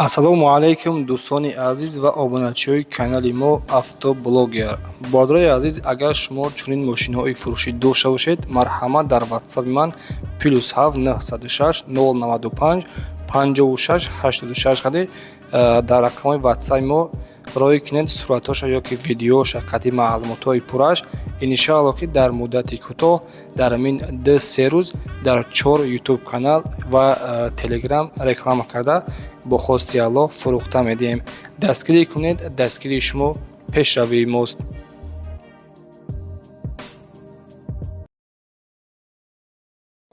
Ассалому алайкум, дӯстони азиз ва обуначиҳои канали мо «Автоблогер». Бародарои азиз, агар шумо чунин мошинҳои фурӯшӣ дошта бошед, марҳамат, дар ватсапи ман +7 906 095 56 86 қади дар рақамҳои ватсапи мо роҳӣ кунед суратҳоша ё ки видеоша қади маълумотҳои пурраш. Иншаалло, ки дар муддати кӯтоҳ, дар ҳамин 2-3 рӯз, дар чор ютуб канал ва телеграм реклама карда, бо хости Аллоҳ фурӯхта медиҳем. Дастгирӣ кунед, дастгирии шумо пешравии мост.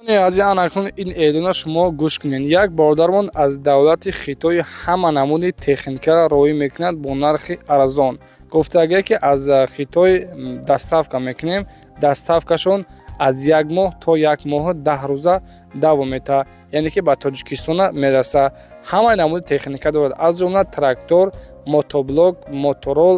Азиз, анакнун ин эълона шумо гӯш кунед. Як бародармон аз давлати Хитой ҳама намуди техникаро роҳӣ мекунад бо нархи арзон. Гуфтагие, ки аз Хитой доставка мекунем, доставкашон аз як моҳ то як моҳу 10 рӯза давом метаҳад, яъне ки ба Тоҷикистона мерасад. Ҳамаи намуди техника дорад, аз ҷумла трактор, мотоблок, моторол,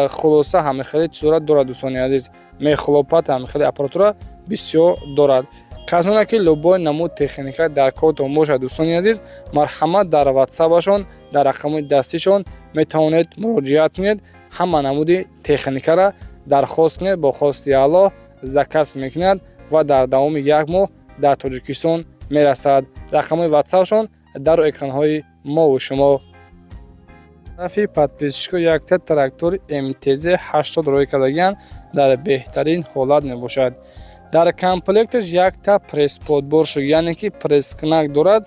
хулоса, ҳамихели чизора дорад. Дӯстони азиз, мех, лопата, ҳамихели аппаратура бисёр дорад. Касоне ки любой намуд техника дар кортон бошад, дӯстони азиз, марҳамат, дар ватсапашон, дар рақамҳои дастишон метавонед муроҷиат кунед, ҳама намуди техникаро дархост кунед. Бо хости Аллоҳ заказ мекунад ва дар давоми як моҳ дар Тоҷикистон мерасад. Рақамҳои ватсапшон дар экранҳои мову шумо. Тарафи подписчико якта трактори МТЗ 80 роҳӣ кардагианд, дар беҳтарин ҳолат мебошад. Дар комплекташ якта пресс-подборщик, яъне ки пресскунак дорад.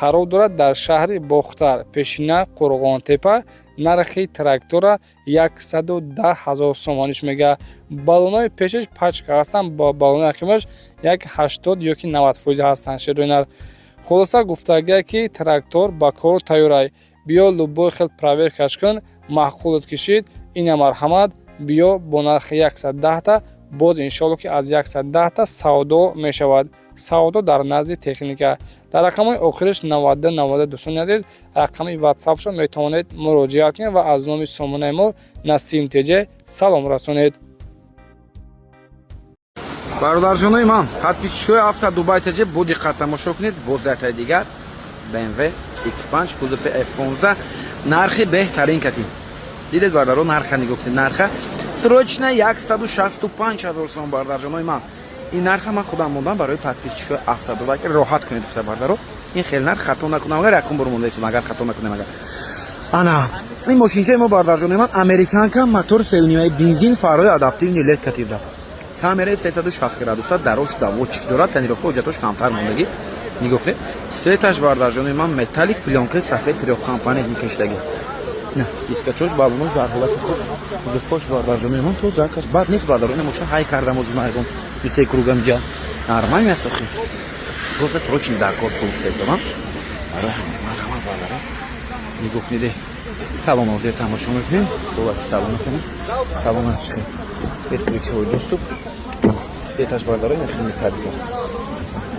Қарор дорад дар шаҳри Бохтар, пешина Қурғонтепа. Нархи трактора 110 000 сомониш мега. Баллонои пешаш пачка ҳастанд, баллонои ақибаш як 80 ё ки 90% ҳастанд, ширӯйнар. Хулоса, гуфтагия, ки трактор ба кор тайёрай. Биё, любой хел проверкаш кун, маъқулат кишид, ина марҳамат, биё бо нархи 110-та. Боз иншоалло, ки аз 110-та савдо мешавад. Савдо дар назди техника. Дар рақамҳои охириш 92 92, дӯстони азиз, рақами ватсапшон метавонед муроҷиат кунед ва аз номи сомонаи мо Насим ТЖ салом расонед. Бародарҷонои ман, подписчикои Авто Дубай ТЖ, бо диққат тамошо кунед. Боз яктаи дигар BMW X5, кузови F15, нархи беҳтарин катин. Дидед, бардаро, нарха нигоҳ кунед, нарха срочно 165 ҳазор сом. Бародарҷонои ман, ин нарха ман худам мондам барои подписчикои Авто Дубай, ки роҳат кунед гуфта. Бардаро, ин хел нарх, хато накунам агар, якум бор мондаистам, агар хато накунем агар. Ана ин мошинчаи мо, бародарҷонои ман, американка, мотор сеюнимаи бензин, фарҳои адаптивный LED катиб даст, камераи 360 градуса, дарош доводчик дорад, тонировка, ҳуҷҷатош камтар мондагӣ. Нигоҳ кунед, цветаш, бародарҷонои ман, металлик, плёнкаи сафед, трёхкомпонентный кашидагӣ, дискачош, баллонош дар ҳолати хуб, кузовкош, бародарҷонои ман, тоза кас бад нест. Бардаро, ина мошина ҳай кардам, ози майгон бисе кругам ҷа нормально аст охи. Просто срочно дар кор пул сесодам барои ҳамин. Марҳамат, бардаро, нигоҳ кунед, салон ҳозир тамошо мекунем, ҳолати салон кунем. Салонаш хел без ключевой доступ. Цветаш, бардаро, ина хел металлик аст.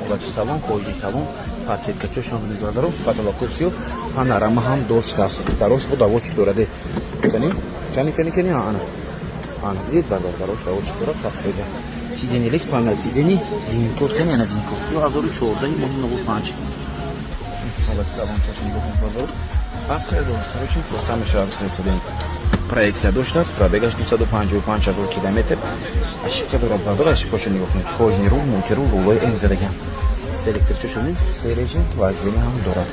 Ҳолати салон, хориҷи салон, подсветкачошам бардаро, потолокҳои сиёҳ, панорама ҳам доштааст. Дарош бо доводчик дораде. Кани, кани, кани, кани, ана, ана, дидед, бардар, дарош доводчик дорад, 100%. Сиденье лифт, панел сиденье, вин-код, кани, ана вин-код, 2014, моҳи 95. Ҳолати салончаш нигоҳ кунед, бардаро. Пас хайр, срочно фурӯхта мешавад. Истодем, проекция доштааст, пробегаш 255 ҳазор километр. Ошибка дорад, бардор, ошибкаошо нигоҳ кунед. Кожаный рул, мультирул, рулои М задагиам, электричошони се режим вождение ҳам дорад.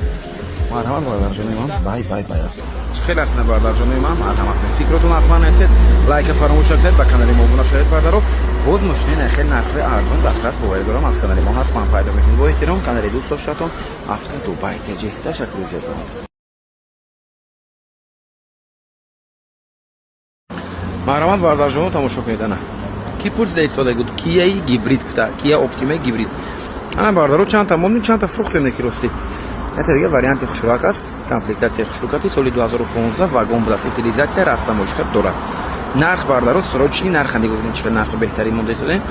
Марҳамат, бародарҷонои ман, бай бай бай аст. Хеле аст, бародарҷонои ман, марҳамат, фикротон ҳатман несед, лайка фаромӯш накунед, ба канали мо обуна шавед. Бардаро, боз мошини хеле нархҳои арзон дастрас, боварӣ дорам, аз канали мо ҳатман пайдо мекунед. Бо эҳтиром, канали дӯст доштатон Авто Дубай ТЖ. Ташаккури зиёд. Марҳамат, бародарҷоно, тамошо кунед. Ана ки пурсида истода буд Кияи гибрид гуфта, Кия Оптимаи гибрид. Ана, бардаро, чандта мондем, чандта фурӯхтем, неки ростӣ ята дига варианти хушрӯак аст. Комплектатсияи хушрӯкати, соли 2015, вагон будааст, утилизация, растаможка дорад. Нарх, бардаро, срочный нарха нигоҳ кунед, чӣ қадр нархи беҳтарин монда истодем,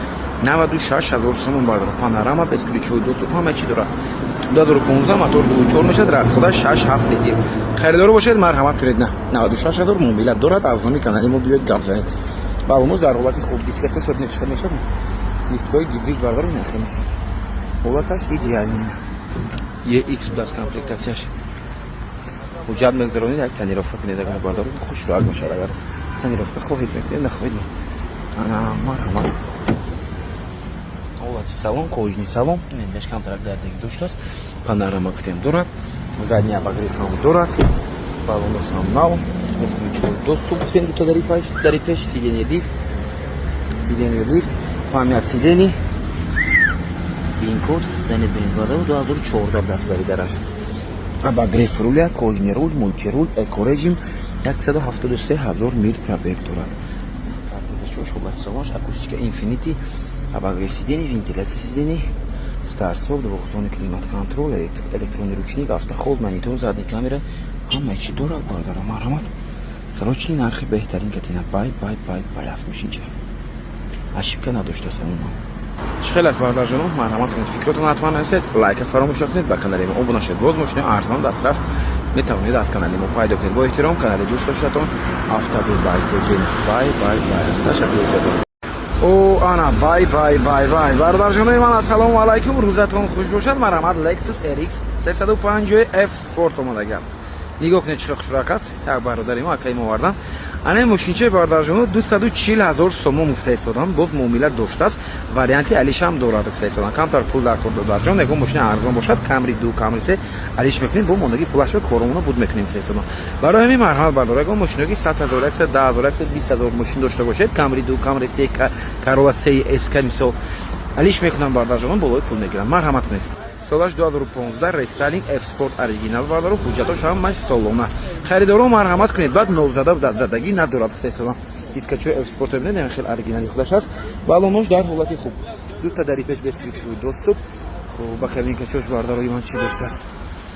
96 ҳазор сомон. Бардаро, панорама, бесключевой доступ, ҳама чӣ дорад. 2015, мотор 2.4 мешавад, расхода 6-7 литр. Харидору бошед, марҳамат кунед, на 96 ҳазор муомила дорад. Аз номи канали мо биёед, гап занед. Баллонош дар ҳолати хуб, дискачо шуд, чӣ қадр мешавад дискҳои гибрид, бардаро, нахе мешавад, ҳолаташ идеальный. EX будааст комплектатсияш. Ҳуҷҷат мегузаронед, як тонировка кунед, агар, бародаро, хушрӯак мешавад. Агар тонировка хоҳед, мекунед, нахоҳед, ана, марҳамат. Ҳолати салон, кожаный салон, инаш камтарак дардагӣ доштааст. Панорама гуфтем дорад, задний обогрев ҳам дорад, балоношам нав, бесключевой доступ гуфтем, дута дари пеш, сиденье лифт, сиденье лифт, память сидений, вин-код занед, бинед, бародаро, 2014 даст бари дараш. Обогрев руля, кожаный руль, мультируль, экорежим, 173 ҳазор мил пробег дорад. Торпедачош, салонш, акустика Инфинити, обогрев сидений, вентиляция сидений, старт-стоп, двухзонный климат-контроль, электронный ручник, автохолд, монитор, задний камера, ҳамаи чи дорад, бародаро, марҳамат. Срочный, нархи беҳтарин катина, бай, бай, бай, бай аст. Мошинча ошибка надоштааст умуман. Чӣ хел аст, бародарҷонон? Марҳамат кунед, фикротон ҳатман нависед, лайка фаромӯш накунед, ба канали мо обуна шавед. Боз мошини арзон дастрас метавонед аз канали мо пайдо кунед. Бо эҳтиром, канали дӯст доштатон Автодубай ТЖ. Бай, бай, бай аст. Ташаккури зиёд. О, ана, бай, бай, бай, бай. Бародарҷонои ман, ассалому алайкум, рӯзатон хуш бошад. Марҳамат, Lexus RX 350 F Sport омадаги аст. Нигоҳ кунед, чӣ хел хушрак аст. Як бародари мо, акаи мо овардан. Ана мошинчаи, бародарҷоно, 240 ҳазор сомон гуфта истодан, боз муомила доштааст, варианти алишам дорад гуфта истодан. Камтар пул дар кор, додарҷон, ягон мошини арзон бошад, Камри ду, Камри се, алиш мекунем, бо мондагӣ пулашро коромона буд мекунем гуфта истодан. Барои ҳамин марҳамат, бардор, ягон мошино ки 100 ҳазор, 110 ҳазор, 120 ҳазор мошин дошта бошед, Камри ду, Камри се, Карола се СК мисол, алиш мекунам, бародарҷонон, болои пул мегирам. Марҳамат кунед. Солаш 2015, рестайлинг, F Sport, оригинал, бародаро, ҳуҷҷатош ҳамаш солона. Харидоро, марҳамат кунед. Баъд новзада задагӣ надорад гуфта. Дискачои F Sport бинед, хел оригинали худаш аст, балонош дар ҳолати хуб, дута дари пеш, бесключевой доступ. Хуб, ба кабинкачош, бародарои ман, чӣ доштааст?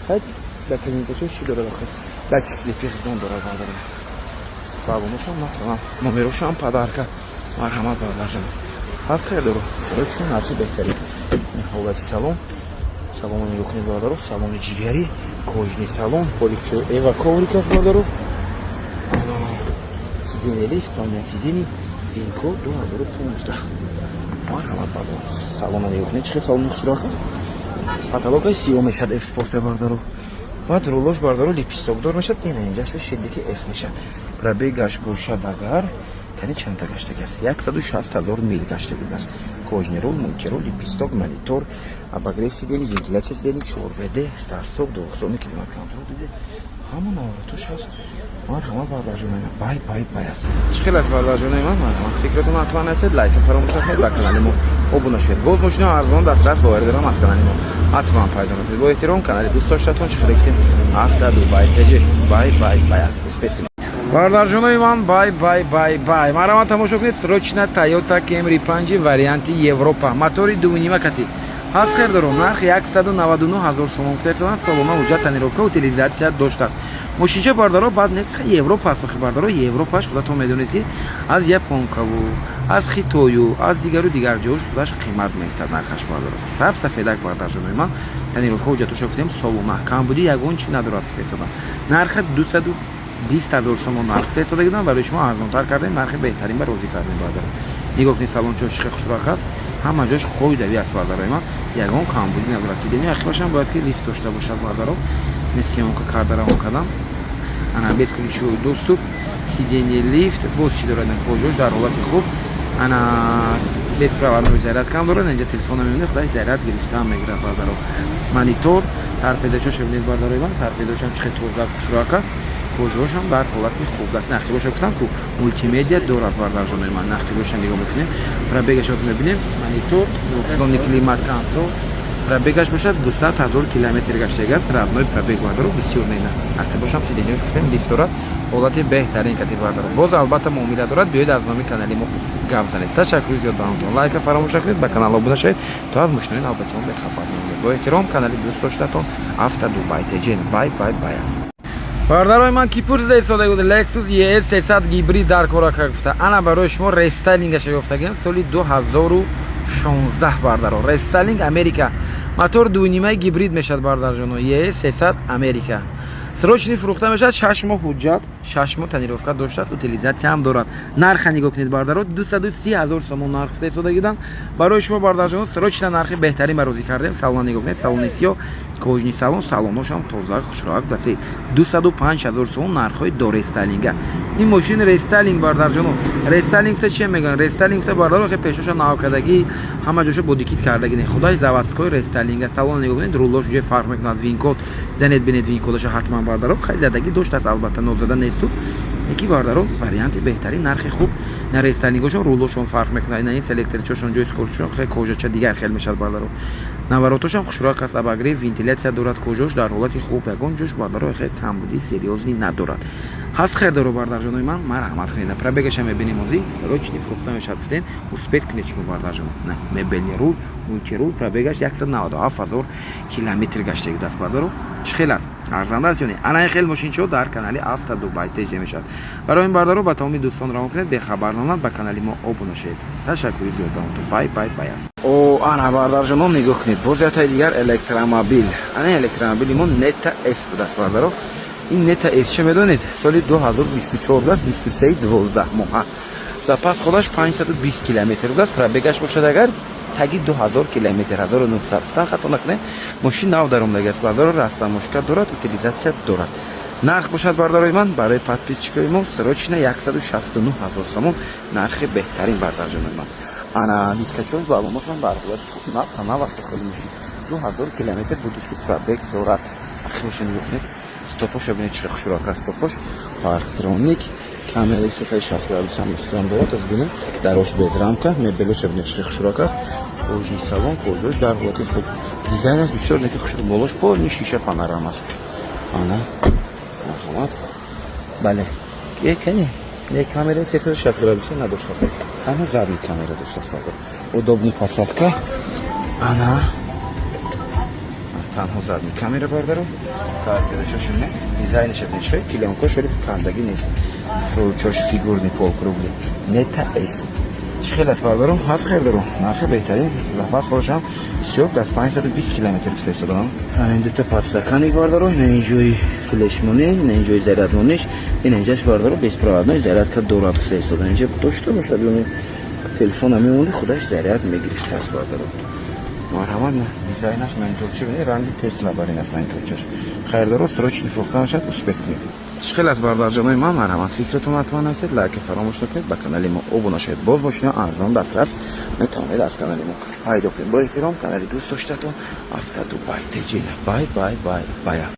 Хайд, ба кабинкачош чӣ дорад охир? Датчик слепых зон дорад, бародаро, балоношам натавам, номерошам подарка. Марҳамат, бародарҷон, ҳаст харидоро, срочно, нархи беҳтарин. Ҳолати салон, салоно нигоҳ кунед, бародаро, салони ҷигарӣ, кожаный салон, поликчои эва коврик аст, бародаро, сиденье лифт, память сидений, вин-код, 2015. Марҳамат, бародаро, салона нигоҳ кунед, чӣ хел салони хушрак аст. Потолокаш сиё мешад, F Спорте, бародаро. Баъд рулош, бародаро, лепестокдор мешад, ина инҷаш шилдики F мешад. Пробегаш бошад агар, кани чандта гаштаги аст? 160 ҳазор мил гашта будааст. Кожаный руль, мультируль, лепесток, монитор, обогрев сидений, вентиляция сидений, 4 WD, старт-стоп, двухзонный климат-контроль, диде, ҳама наворотош ҳаст. Марҳамат, бардарҷонои ман, бай, бай, бай аст. Чӣ хел аст, бардарҷонои ман? Марҳамат, фикротон ҳатман нависед, лайка фаромӯш накунед, ба канали мо обуна шавед. Боз мошино арзон дастрас, боварӣ дорам, аз канали мо ҳатман пайдо мекунед. Бо эҳтиром, канали дӯст доштатон, чӣ хел гуфтем, Автодубай ТЖ. Бай, бай, бай аст. Успеть кунед, бародарҷонои ман. Бай, бай, бай, бай. Марҳамат, тамошо кунед, срочно Тойота Кемри 5, варианти Европа, мотори дувнима кати ҳаст хердоро, нарх 199 ҳазор сомон гуфтаистанд. Солона ҳуҷҷат, тонировка, утилизация доштааст мошинча, бардаро. Баъд нест, Европа аст охи, бардаро. Европаш худатон медонед, ки аз Японкаву аз Хитою, аз дигару дигар ҷош худаш қимат меистад нархаш, бардаро. Саб сафедак, бардарҷонои ман, тонировка, ҳуҷҷатоша гуфтем, солона, камбудӣ ягон чи надорад гуфтаистодан. Нарха 220 ҳазор сомон нарх гуфтаистода гидам, барои шумо арзонтар кардем, нархи беҳтарин ба розӣ кардем, бардаро. Нигоҳ кунед, салончо чӣ хел хушрак аст, ҳама ҷош қоидави аст, бардарои ман, ягон камбудӣ надорад. Сиденье ақибашам бояд ки лифт дошта бошад, бардаро, съёмка карда равон кардам. Ана, бесключевой доступ, сиденье лифт, боз чӣ дорад? Кожош дар ҳолати хуб, ана, беспроводной зарядка ҳам дорад. Инҷа телефона мебинед, худай заряд гирифтаам мегирад, бардаро. Монитор, торпедачош мебинед, бардарои ман, торпедочам чӣ хел тоза, хушрак аст, кожошам дар ҳолати хуб аст. Нақибоша гуфтам ку, мултимедиа дорад, бардарҷонои ман. Нақибоша нигоҳ мекунем, пробегаш ҳозир мебинем. Монитор, зони климат контроль, пробегаш бошад 200 ҳазор километр гаштагааст, родной пробег, бардаро, бисёр нена. Нақибошам сиденье гуфтем, лифт дорад, ҳолати беҳтарин кати, бардаро. Боз албатта муомила дорад, биёед, аз номи канали мо гап занед. Ташаккури зиёд ба ҳамтон, лайка фаромӯш накунед, ба канал обуна шавед, то аз мошинои навбатион бехабар монед. Бо эҳтиром, канали дӯст доштатон Автодубай ТЖ. Бай, бай, бай аст. Бародарои ман, ки пурсида истода буд, Lexus ES 300 гибрид дар кора гуфта, ана барои шумо рестайлингаша ёфтагем, соли 2016, бардаро, рестайлинг, Америка, мотор дунимаи гибрид мешавад, бардарҷоно. ES 300, Америка, срочный фурӯхта мешавад, 6 моҳ ҳуҷҷат. 6 моҳ тонировка доштааст, утилизация ҳам дорад. Нарха нигоҳ кунед бардаро, 230 ҳазор сомон нарх истодагидан. Барои шумо бардарҷонон срочно нархи беҳтарин ба розӣ кардем. Салон нигоҳ кунед, салони сиёҳ, кожаный салон, салоношам тоза, хушроак дасе. 205 ҳазор сомон нархҳои до рестайлинга. Ин мошин рестайлинг бардарҷонон. Рестайлинг гуфта чи мегӯянд? Рестайлинг гуфта бардаро хе пешоша навкардагӣ, ҳама ҷоша бодикит кардагӣ не. Худай заводской рестайлинга. Салон нигоҳ кунед, рулош ҷои фарқ мекунад. Винкод занед, бинед винкодаша ҳатман бардаро. Хай задагӣ доштааст, албатта нозада несту. Яки бардаро варианти беҳтарин, нархи хуб. На рестайлингошон рулошон фарқ мекунад. На ин селекторчошон ҷои скоростшон хе кожача дигар хел мешавад бардаро. Наворотошам хушроак аст, обогрев, вентиляция дорад, кожош дар ҳолати хуб, ягон ҷош бардаро хе камбудии серьёзный надорад. Ҳаст хердоро бардарҷонои ман, марҳамат кунед. Пробегаша мебинем озӣ, срочный фурӯхта мешавад гуфтем, успеть кунед шумо бардарҷонон. На мебельный рул, мультирул, пробегаш 197 ҳазор километр гаштаги даст бардаро. Чӣ хел аст? Арзанда аст ё не? Ана ин хел мошинчиҳо дар канали Авто Дубай теҷа мешавад. Барои ин бардаро ба тамоми дӯстон равон кунед, бехабар намонад, ба канали мо обуна шавед. Ташаккури зиёд ба онтон. Бай бай бай аст. О, ана бардарҷонон нигоҳ кунед, боз яктаи дигар электромобил. Ана электромобили мо Neta S будааст бардаро. Ин Neta S чӣ медонед? Соли 2024 будааст, 23 12 моҳа. Запас ходаш 520 километр будааст, пробегаш бошад агар таги 2000 километр, 1900 гуфтан хато накунем. Мошин нав даромдаги аст бардаро, растамошка дорад, утилизация дорад. Нарх бошад бардарои ман барои подписчикои мо срочно 169 ҳазор сомон, нархи беҳтарин бардарҷонои ман. Ана дискачои балоношон бар ҳолати хуб, нав нав аст хеле мошин. 2000 километр будушу пробег дорад. Ахироша нигоҳ кунед, стопоша бинед чӣ хушроак аст стопош. Парктроник, камераи 360 градус ҳам дорад, аз бинем, дарош без рамка, мебелоша бинед чӣ хушроак аст. Кожаный салон, кожош дар ҳолати хуб. Дизайнаш бисёр неки хушрӯ, болош полный шиша панорама аст. Ана, марҳамат. Бале. Е, кани? Не, камераи 360 градуса надоштааст. Танҳо задний камера доштааст. Удобный посадка. Ана. Танҳо задний камера бардаро. Торпедачошо не, дизайнаш бинед, пилонкош вале кандагӣ нест. Рулчош фигурный полукруглый. Neta S. Чӣ хел аст бардаром? Ҳаст хердаро. Нархи беҳтарин, запас худашам бисёр даст 520 километр гуфта истодам. Ана ин дута подстаканник бардаро, ина ин ҷои флешмонӣ, ина ин ҷои зарядмониш, ина инҷаш бардаро беспроводной зарядка дорад гуфта истодам. Инҷа дошта бошад, ёни телефона мемонӣ, худаш заряд мегирифтааст бардаро. Марҳамат, дизайнаш мониторчи бинед, ранги Тесла бар ин аст мониторчаш. Хайрдоро срочный фурӯхта мешавад, успеть кунед. Чӣ хел аст бардарҷонои ман? Марҳамат, фикратон ҳатман нависед, лайки фаромӯш накунед, ба канали мо обуна шавед. Боз мошино арзон дастрас метавонед аз канали мо пайдо кунед. Бо эҳтиром канали дӯст доштатон Авто Дубай Теҷина. Бай бай бай бай аст.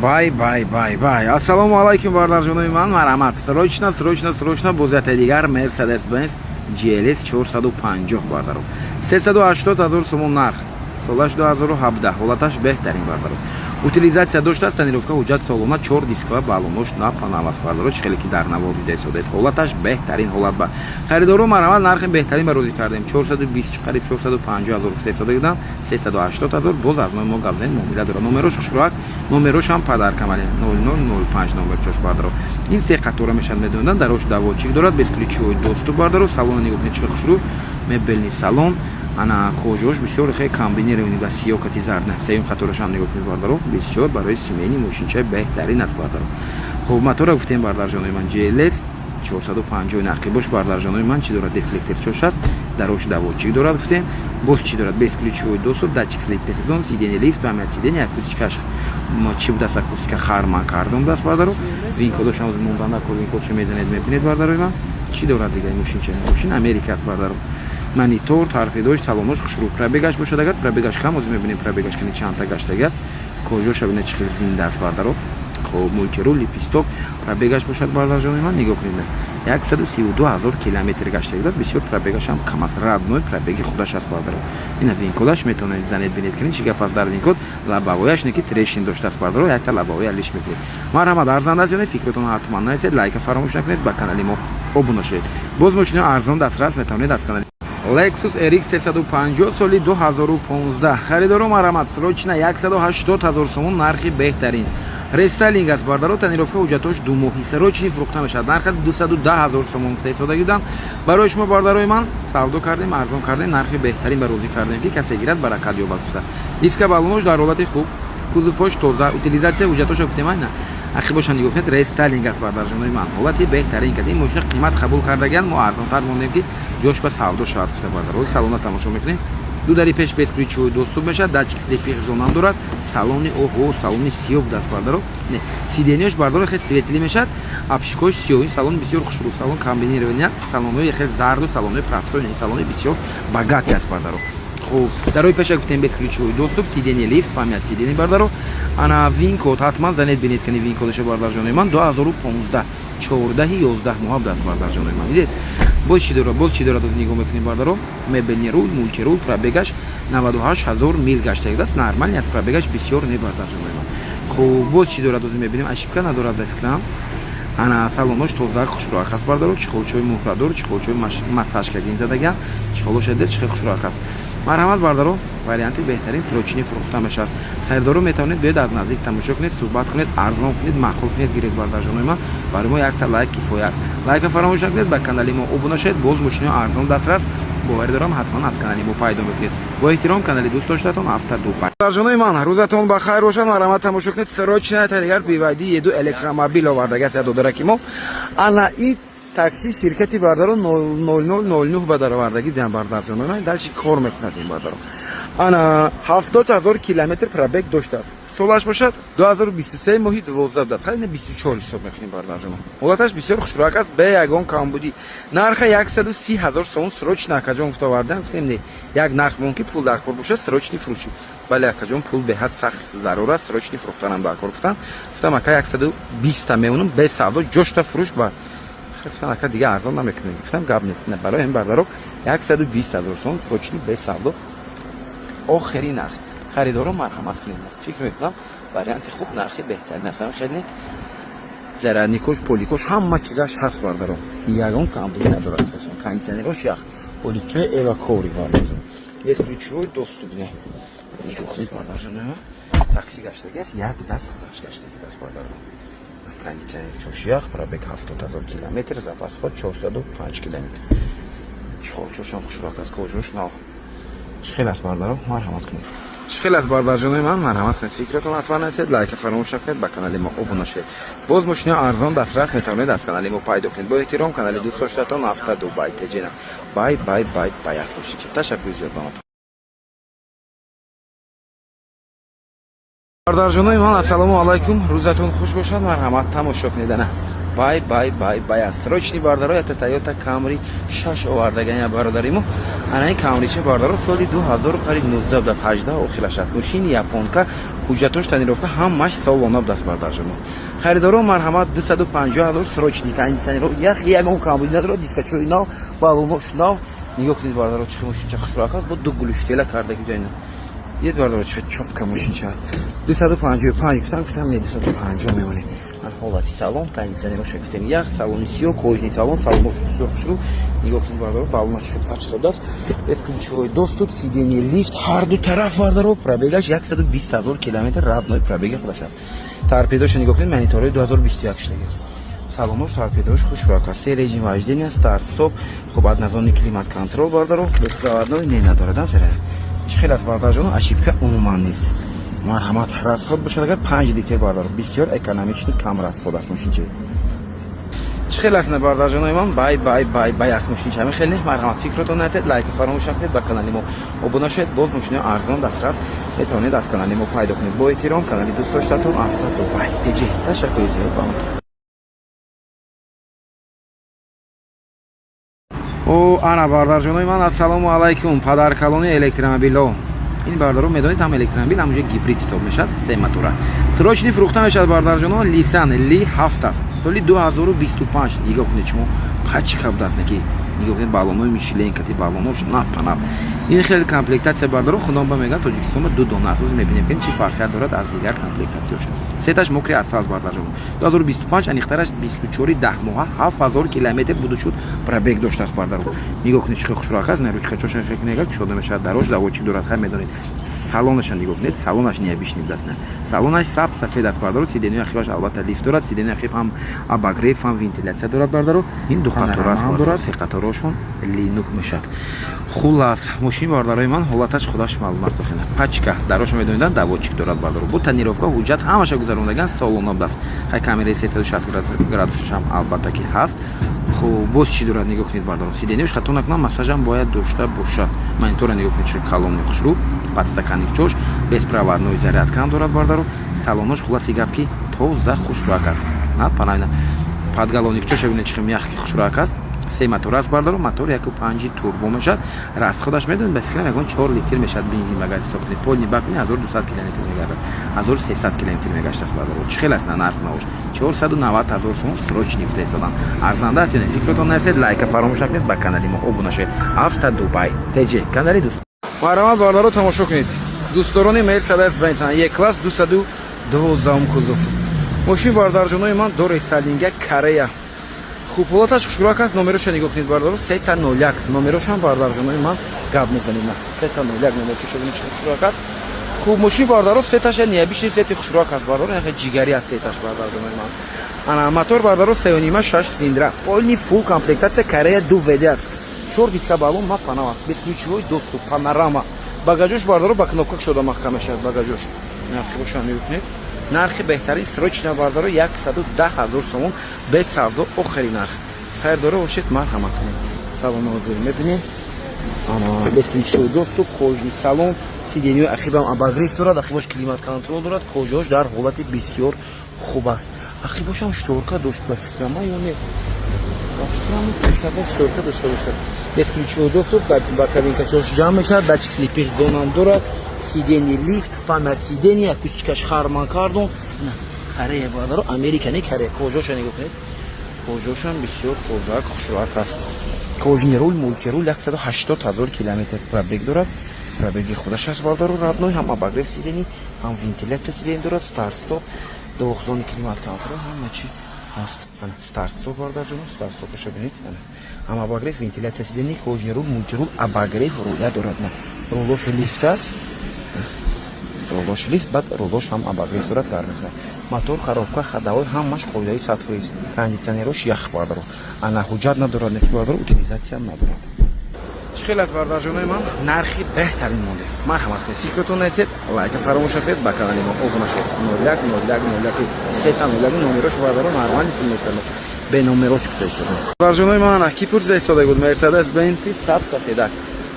Бай бай бай бай. Ассалому алайкум бардарҷонои ман. Марҳамат, срочно срочно срочно боз яктаи дигар Mercedes Benz GLS 450 бардаро. 380 ҳазор сомон нарх. Солаш 2017, ҳолаташ беҳтарин бардаро. Утилизация доштааст, тонировка, ҳуҷҷат солона, 4 дисква, балонош на панавас бардаро, чӣ хеле ки дар навор дида истодед. Ҳолаташ беҳтарин ҳолат ба. Харидоро марҳамат, нархи беҳтарин ба розӣ кардем. 420 қариб 450 ҳазор гуфта истода будам, 380 ҳазор боз аз номи мо гап занед, муомила дорад. Номерош хушроак, номерош ҳам падаркамали 0005 номер чош бардаро. Ин се қатора мешавад медондан, дарош доводчик дорад, бесключевой доступ бардаро, салона нигоҳ кунед чӣ хушрӯ, мебельный салон. Ана кожош бисёр хеле комбинированный ба сиёҳ кати зард. Сеюм қаторашам нигоҳ кунед бардаро, бисёр барои семейный мошинчаи беҳтарин аст бардаро. Хуб, мотора гуфтем бардарҷонои ман GLS 450 нақибош бардарҷонои ман чӣ дорад? Дефлекторчош аст, дарош доводчик дорад гуфтем. Боз чӣ дорад? Бесключевой доступ, датчик слепых зон, сиденье лифт, память сиденья, акустикаш чӣ будааст? Акустика Харман Кардон будааст бардаро. Винкодошам мондан накор, винкодшо мезанед мебинед бардарои ман. Чӣ дорад дига мошинча? Мошин Америка аст бардаро. Монитор, торпедош, салонош хушрӯ. Пробегаш бошад агар пробегаш кам, озӣ мебинем пробегаш кани чандта гаштаги аст. Кожоша бинед чӣ хел зинда аст бардаро. Хуб, мультирул, лепесток, пробегаш бошад бардарҷони ман нигоҳ кунед. 132 ҳазор километр гаштаги аст, бисёр пробегаш ҳам кам аст. Родной пробеги худаш аст бардаро. Ина винкодаш метавонед занед бинед кунед чӣ гап аст дар винкод. Лобовояш не ки трещин доштааст бардаро, якта лобовоя лиш мекунед. Марҳамат, арзанда аст ё не? Фикратон ҳатман нависед, лайка фаромӯш накунед, ба канали мо обуна шавед. Боз мошинои арзон дастрас метавонед аз канали Lexus RX 350 соли 2015. Харидоро марҳамат, срочно 180 ҳазор сомон нархи беҳтарин. Рестайлинг аст бардаро, тонировка, ҳуҷҷатош ду моҳи, срочный фурӯхта мешавад. Нарха 210 ҳазор сомон гуфта истода будам. Барои шумо бардарои ман савдо кардем, арзон кардем, нархи беҳтарин ба розӣ кардем, ки касе гирад баракат ёбад гуфта. Диска балонош дар ҳолати хуб, Кузовош тоза, утилизация ҳуҷҷатошо гуфтем айна. Ақибоша нигоҳ кунед, рестайлинг аст, бардарҷонои ман. Ҳолати беҳтарин кад. Ин мошина қимат қабул кардагиан, мо арзонтар мондем, ки ҷош ба савдо шавад, гуфта, бардар. Салона тамошо мекунем. Ду дари пеш бесключевой доступ мешавад, датчик слепых зонам дорад. Салони, оҳо, салони сиёҳ будаст, бардаро. Не, сиденья ш, бардаро, хеле светлый мешавад, обшивка ш сиёҳ. Ин салон бисёр хушрӯ, салон комбинированный аст. Салонҳои хеле зарду, салонҳои простой, не, салони бисёр богатый аст, бардаро. Хуб, дарои пеша гуфтем, бесключевой доступ, сиденье лифт, память сиденье, бардаро. Ана VIN-код ҳатман занед, бинед кани VIN-код аша, бардарҷонои ман. 2015, 14 11 моҳ будаст, бардарҷонои ман. Дидед, боз чӣ дорад, боз чӣ дорад, нигоҳ мекунем, бардаро. Мебельный руль, мультируль, пробег аш 98 ҳазор мил гаштагидаст, нормальный аст, пробег аш бисёр не, бардарҷонои ман. Хуб, боз чӣ дорад, оз мебинем. Ошибка надорад, ба фикрам. Ана салонош тоза, хушрӯак аст, бардаро. Чехол чои муҳрадор, чехол чои массаж кардин задагиам. Чехол оша дед, чихел хушрӯак аст. Марҳамат, бардаро, варианти беҳтарин, срочный фурӯхта мешавад. Харидоро метавонед биёед, аз наздик тамошо кунед, суҳбат кунед, арзон кунед, маъқул кунед, гиред, бардарҷонои ман. Барои мо якта лайк кифоя аст. Лайка фаромӯш накунед, ба канали мо обуна шавед. Боз мошинои арзон дастрас, боварӣ дорам, ҳатман аз канали мо пайдо мекунед. Бо эҳтиром, канали дӯст доштатон Авто Дубай. Бардарҷонои ман, рӯзатон ба хайр бошад. Марҳамат, тамошо кунед, срочно дигар BYD E2 электромобил овардагиаст я додараки мо. Ана и такси ширкати, бардаро, 0009 ба даровардагӣ диҳам, бардарҷонои ман. Дальше кор мекунад ин, бардаро. Ана 70 000 километр пробег доштааст. Солаш бошад 2023, моҳи 12 будааст, хайна 24 ҳисоб мекунем, бардарҷоно. Ҳолаташ бисёр хушрӯак аст, бе ягон камбудӣ. Нарха 130 ҳазор сомон, срочно, акаҷон, гуфта овардан. Гуфтем, не, як нарх мон ки пул дар кор бошад, срочный фурӯшӣ. Бале, акаҷон, пул беҳад сахт зарур аст, срочный фурӯхтанам дар кор, гуфтам. Гуфтам, ака, 120-та мемонам, бе савдо, ҷошта фурӯш. Ба гуфтам, ака, дига арзон намекунем. Гуфтам, гап нест. Барои ҳамин, бардаро, 120 ҳазор сомон, срочный, бе савдо, охири нарх. Харидоро марҳамат кунед. Фикр мекунам, варианти хуб, нархи беҳтарин аст. Хеле зарядник ош, полик ош, ҳама чизаш ҳаст, бардаро, ягон камбудӣ надорад. Кондиционерош ях, поличои эвакори, бардаро, бесключевой доступ. Не, нигоҳ кунед, бардарҷон, такси гаштаги аст, як даст худаш гаштаги аст, бардаро. Кондиционер чош ях, пробег 70 000 километр, запас ход 405 километр. Чехол чошам хушрак аст, кожа ш нав. Чӣ хел аст, бардаро? Марҳамат кунед. Чӣ хел аст, бардарҷонои ман? Марҳамат кунед, фикратон ҳатман нависед, лайка фаромӯш накунед, ба канали мо обуна шавед. Боз мошинаи арзон дастрас метавонед аз канали мо пайдо кунед. Бо эҳтиром, канали дӯст доштатон Авто Дубай Теҷена. Бай, бай, бай, бай аст мошинча. Ташаккури зиёд ба ман. Бардарҷонои ман, ассалому алайкум, рӯзатон хуш бошад. Марҳамат, тамошо кунед. Ана бай, бай, бай, бай аст, срочный, бардаро. Ята Тойота Камри 6 овардаганя бародари мо. Ана ин Камрича, бардаро, соли 2000 қариб 19 будаст, 18 охираш аст. Мошини японка, ҳуҷҷатош, тонировка, ҳамаш солона будаст, бардарҷоно. Харидоро марҳамат, 250 ҳазор, срочный. Кондиционеро ях, ягон камбуди надорад, дискачои нав, балонош нав. Нигоҳ кунед, бардаро, чӣ мошинча хушрак аст, бо ду глушитель а кардаги ҷойна. Дид, бардаро, чӣ чётко мошинча. 255 гуфтам, гуфтам, не, 250 мемонем. Ҳолати салон, кондиционероша гуфтем ях, салони сиёҳ, кожаный салон, салонош бисёр хушрӯ. Нигоҳ кунед, бардаро, балона чӣ пачка будааст. Бесключевой доступ, сиденье лифт ҳар ду тараф, бардаро. Пробег аш 120 ҳазор километр, родной пробег и худаш аст. Торпедоша нигоҳ кунед, мониторҳои 2021 шудаги аст. Салонош, торпедош хушрӯак аст. Се режим вождения, старт стоп, хуб, однозонный климат контроль, бардаро, беспроводной не надорад. Чӣ хел аст, бардарҷоно? Ошибка умуман нест. Марҳамат. Расход бошад агар 5 литр, бардар, бисёр экономичный, кам расход аст мошинча. Чӣ хел аст, бардарҷонои ман? Бай, бай, бай, бай аст мошинча. Ҳамин хеле. Марҳамат, фикротон нависед, лайка фаромӯш накунед, ба канали мо обуна шавед. Боз мошинои арзон дастрас метавонед аз канали мо пайдо кунед. Бо эҳтиром, канали дӯст доштатон Авто Дубай Теҷи. Ташаккури зиёд ба ман. О, ана, бардарҷонои ман, ассалому алайкум. Падаркалони электромобилҳо ин, бардаро, медонед, ҳам электромобил, ҳам уже гибрид ҳисоб мешавад, се мотора. Срочный фурӯхта мешавад, бардарҷоно. Лисан Ли 7 аст, соли 2025. Нигоҳ кунед шумо, пачка будааст, неки нигоҳ кунед, балонои Мишлен кати, балонош напанап. Ин хеле комплектация, бардаро, худом ба мегӯяд, Тоҷикистон ба ду дона аст. Оз мебинем, ки чӣ фарқият дорад аз дигар комплектатсияш. Сеташ мокрый асфальт, бардарҷон. 2025, аниқтараш 24 10 моҳа, 7000 километр буду шуд пробег доштааст, бардаро. Нигоҳ кунед, чӣ хел хушрӯак аст. Ручка чоша хекнега кушода мешавад, дарош доводчик дорад, хай медонед. Салонаша нигоҳ кунед, салонаш необычный будааст, салонаш саб сафед аст, бардаро. Сиденья и ақибаш албатта лифт дорад, сиденья и ақиб ҳам обогрев, ҳам вентиляция дорад, бардаро. Ин ду қатора аст, дорад се қатора. Дарошон линук мешавад. Хулас, мошини бародарои ман ҳолаташ худаш маълум аст. Охина пачка дарошо медонидан, доводчик дорад, бародаро. Бу тонировка, ҳуҷҷат ҳамаша гузарондаган, салона аст. Ҳай, камераи 360 градусашам албатта ки ҳаст. Хуб, боз чӣ дорад, нигоҳ кунед, бародаро. Сиденья ш, хато накунам, массажам бояд дошта бошад. Монитора нигоҳ кунед, чӣ калони хушрӯ, подстаканник чош, беспроводной зарядка ам дорад, бародаро. Салонош, хулоси гап, ки тоза, хушрӯак аст. На панайна подголовник чоша бинед, чӣ мягкий, хушрӯак аст. Се мотор аст, бародаро. Мотор 1,5 турбо мешавад. Расход аш, медонед, ба фикрам, ягон 4 литр мешавад бензин. Агар ҳисоб кунед, полный бак кунед, 1200 километр мегардад, 1300 километр мегаштааст, бародаро. Чӣ хел аст на нарх навош? 490 000 сомон срочный гуфта истодам. Арзанда аст ё не, фикротон нарасед. Лайка фаромӯш накунед, ба канали мо обуна шавед. Авто Дубай ТЖ, канали дӯст. Марҳамат, бародаро, тамошо кунед. Дӯстдорони Мерседес Бенз Е класс, 212-ум кузов. Мошин, бародарҷонои ман, до рестайлинга, Корея. Хуб, ҳолаташ хушрӯак аст. Номероша нигоҳ кунед, бародаро, 3-01. Номерошам, бародарҷонои ман, гап мезанем. 3-01 номерчаша бинед, чӣ хушрӯак аст. Хуб, мошини, бародаро, цвет аш необычный цвет и хушрӯак аст, бародаро, яхе ҷигарӣ аст цвет аш, бародарҷонои ман. Ана мотор, бародаро, 3,5, шаш цилиндра, полный фулл комплектация, Корея, 2 ВД аст, чор диска балон, мапанав аст, бесключевой доступ, панорама. Багажош, бародаро, ба кнопка шуда маҳкам мешавад багажош. Нархи боша нигоҳ кунед. Нархи беҳтарин, срочно, бародаро, 110 000 сомон, без савдо, охири нарх. Хайрдоро бошед, марҳамат кунед. Салон ҳозир мебинем. Бесключевой доступ, кожаный салон, сиденья ҳои ақибам обогрев дорад, ақибош климат контроль дорад, кожа ош дар ҳолати бисёр хуб аст. Ақибошам шторка дошт, ба фикрама, ё не? Ба фикрам, шторка дошта бошад. Бесключевой доступ, ба кабинка чош ҷамъ мешавад, датчик слепых зон ам дорад, сиденье лифт, память сиденье, акустика ш Харман Кардон. Корея, бародаро, Америка не, Корея. Кожа оша нигоҳ кунед, кожа ошам бисёр тозак, хушрӯак аст. Кожаный руль, мультируль, 180 000 километр пробег дорад. Пробег и худаш аст, бародаро, родной. Ҳам обогрев сидений, ҳам вентиляция сидений дорад, старт стоп, двухзонный климат контроль, ҳама чи ҳаст. Старт стоп, бародарҷоно, старт стоп аша бинед. Ҳам обогрев, вентиляция сидений, кожаный руль, мультируль, обогрев руля дорад. Рулош лифт аст, рулош лифт, баъд рулош ҳам обогрев дорад, гарм мекунад. Мотор, коробка, ходовой, ҳамаш қоидаи 100%. Кондитсионерош ях, бародаро. Ана, ҳуҷҷат надорад, неки, бародаро, утилизация м надорад. Чӣ хел аст, бародарҷонои ман? Нархи беҳтарин монде. Марҳамат кунед, фикротон нарасед, лайка фаромӯш накунед, ба канали мо обуна шавед. 01 01 01 3-01 номерош, бародаро, нормальный пул месад, бе номерош гуфта истода. Бародарҷонои ман, ки пурсида истода буд Мерседес Бенси саб сафедак.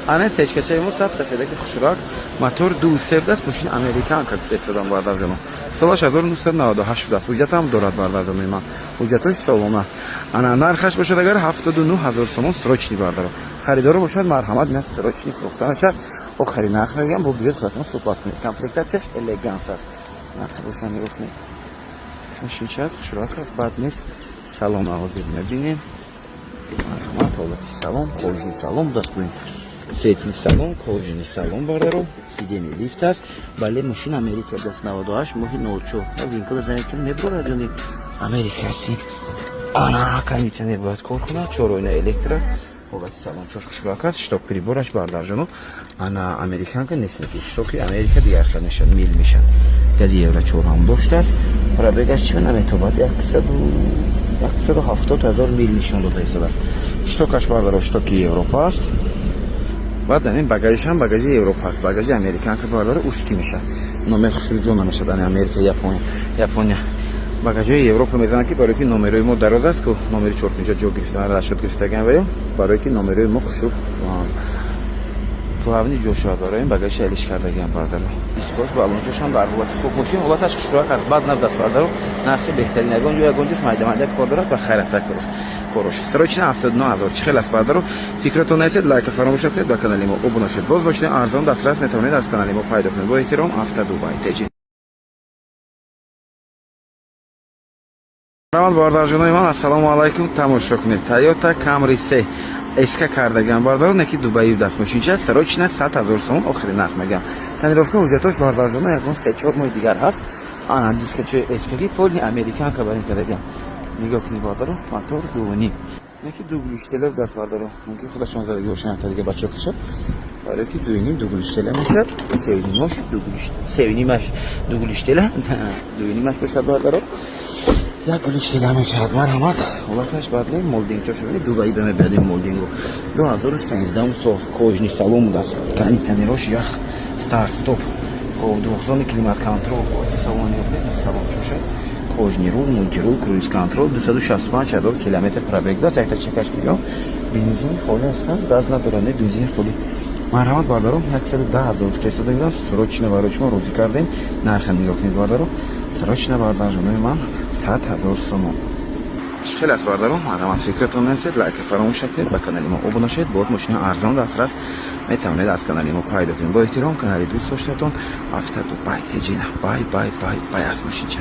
Ана сечкачаи мо, саб сафедаки хушрак, мотор 2,3 аст, мошини американка гуфта истодам, бародарҷоно. Солаш 1998 шудааст, ҳуҷҷатам дорад, бародарҷонои ман, ҳуҷҷатҳои солона. Ана, нархаш бошад агар, 79 000 сомон, срочный, бародаро. Харидоро бошад, марҳамат, ина срочный фурӯхта мешавад. Охири нарх мегӯям, бо биёд, худатон суҳбат кунед. Комплектация ш элеганс аст. Нархи боша нигоҳ кунед. Мошинчак хушрак аст, бад нест. Салон ҳозир мебинем. Марҳамат, ҳолати салон, кожаный салон даст бинед, светлый салон, кожаный салон, бародаро, сиденье лифт аст. Бале, мошин Америка даст, 98 моҳи 04. Винкода занед, мебурад ёни Америка ҳастем. Ана, кондитсионер бояд кор кунад, чор оина электро. Ҳолати салон чош хушрак аст. Щиток прибор аш, бардарҷоно, ана, американка нест, ки щиток и Америка дигар хел мешавад, мил мешавад. Гази евро 4 ҳам доштааст. Пробег аш чӣ наметобад, 170 000 мил нишон дода истодааст. Щиток аш, бардаро, щиток и Европа аст. Баъд ин багажишам багажи Европа аст. Багажи американка, бардаро, узкий мешавад, номер хушрӯ ҷо намешавад. Ани Америка, Япония, Япония багажҳои Европа мезананд, ки барои ки номерои мо дароз аст ку, номери чорпинҷа ҷо гирифта, расчёт гирифтаган ва ё барои ки номерои мо хушрӯ плавный ҷо шавад, барои ин багажи алиш кардагиам, бардаро. Дискош, балончошам дар ҳолати хуб. Мошин ҳолаташ хушрӯак аст, бад набудаст, бардаро. Нархи беҳтарин. Ягон ҷо, ягон ҷош майда-майда кор дорад, ба хайр аст корош. Срочно 79 000. Чӣ хел аст, бардаро? Фикротон нарасед, лайка фаромӯш накунед, ба канали мо обуна шавед. Боз мошини арзон дастрас метавонед аз канали мо пайдо кунед. Бо эҳтиром, Авто Дубай ТЖ. Раванд, бародарҷонои ман, ассалому алайкум. Тамошо кунед, Тойота Камри се эска кардагиам, бародаро, неки Дубаи даст. Мошинча срочно 100 000 сомон, охири нарх мегам. Тонировка, ҳуҷҷатош, бародарҷоно, ягон 3-4 моҳи дигар ҳаст. Ана, дискачои эскаги, полный американка барин кардагиам. Нигоҳ кунед, бародаро, мотор 2,5, неки дуглиштела даст, бародаро. Мумкин худашон задаги бошанд, та дига бачаҳо кашад, барои ки 2,5 дуглиштела мешад, сеюнимош сеюнимаш дуглиштела, дуюнимаш бошад, бародаро. Як гулиш дида мешавад. Марҳамат, ҳолаташ бад не, молдингчоша бинед, Дубай ба мебиядем молдингу. 2013 сол, кожаный салон будааст, кондиционерош ях, старт стоп, хоб, двухзонный климат контроль. Ҳолати салон нигоҳ, салон чоша, кожаный руль, мультируль, круиз контроль, 265 ҳазор километр пробег даст. Якта чекаш гирём, бензин холӣ ҳастанд, газ надоранд, не, бензин холӣ. Марҳамат, бародаро, 110 ҳазор гуфтаистода, срочно барои шумо розӣ кардем. Нарха нигоҳ кунед, бародаро, срочно, бародарҷонои ман, 100 ҳазор сомон. Хеле аст, бародаро. Марҳамат, фикратон нарасед, лайка фаромӯш накунед, ба канали мо обуна шавед. Боз мошина арзон дастрас метавонед аз канали мо пайдо кунед. Бо эҳтиром, канали дӯст доштатон Авто Дубай Теҷина. Бай, бай, бай, бай аз мошинча.